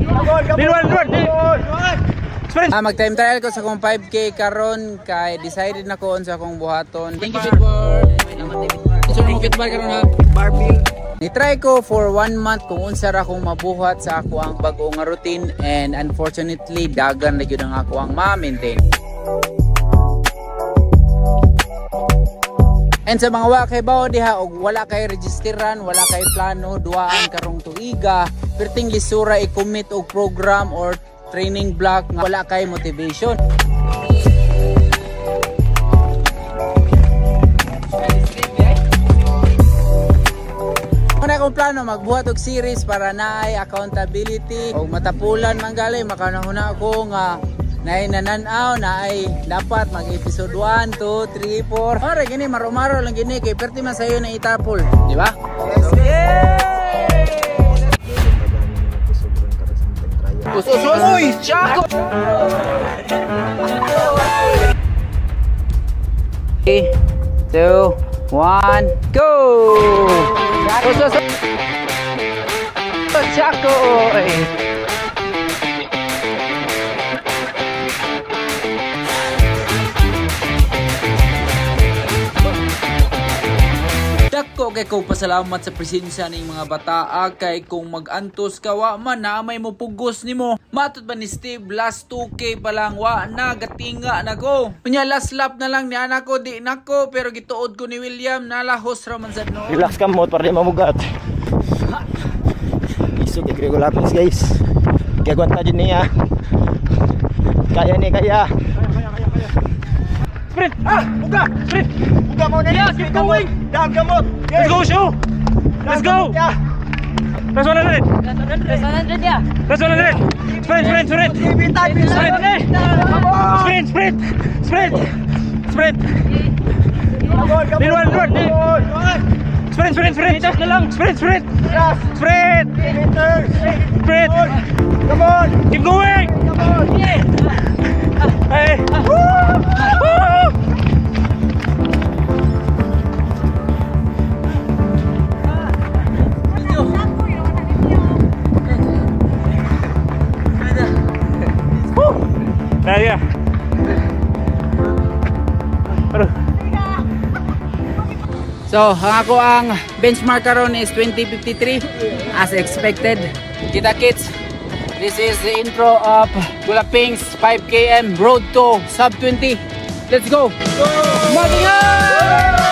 Lilwan, lilwan. Sprint. Mag time trial ko sa akong 5K karon kay decided na ko unsa akong buhaton. Thank you, Fitbar. So mo Fitbar karon ha. Barbie. Ni-try ko for 1 month kung unsa ra akong mabuhat sa ako ang bag-o nga routine and unfortunately dagan ra gyud ang ako ang ma-maintain. And sa mga wa kay bawo diha og wala kay registeran, wala kay plano, duaan karong tuiga, perting lisura i-commit og program or training block nga wala kay motivation. Una akong plano magbuhat og series para naay accountability og matapulan man gali makanahuna ako nga naay nanan-aw naay dapat mag episode 1, 2, 3, 4. Ore gini maro-maro lang gini kay perti man sayo na itapol, di ba? Us us us. Uy, Chaco. 3, 2, 1, go! Us us. Chaco. Dako kay ko pasalamat sa presensya ning mga bataa kay kung mag-antos ka wa man na may mupugos nimo. Matod ba ni Steve last 2K pa lang wa na gatinga na ko. Unya last lap na lang ni anak ko di nako pero gituod ko ni William nalahos ra man sad no. Relax ka mo para di mamugat. Isog kay Grego Lapis guys. Kaya gwanta jud niya. Kaya ni kaya. Sprint. Ah, buga. Sprint. Buga mo na Yeah, keep going. Down kamot. Let's go, show. Let's go. Yeah. Plus 100. Plus 100 yeah. Plus 100. Sprint, sprint, sprint. Sprint. Sprint, sprint. Sprint. Sprint. Lilwan, lilwan. Sprint, sprint, sprint. Na lang. Sprint, sprint. Sprint. Sprint. Come on. Keep going. Come on. Hey. Woo! Woo! Nah, ya. Aduh. So, ang ako ang benchmark karon is 20:53 as expected. Kita kits. This is the intro of Gulaping's 5 km road to sub 20. Let's go. Go!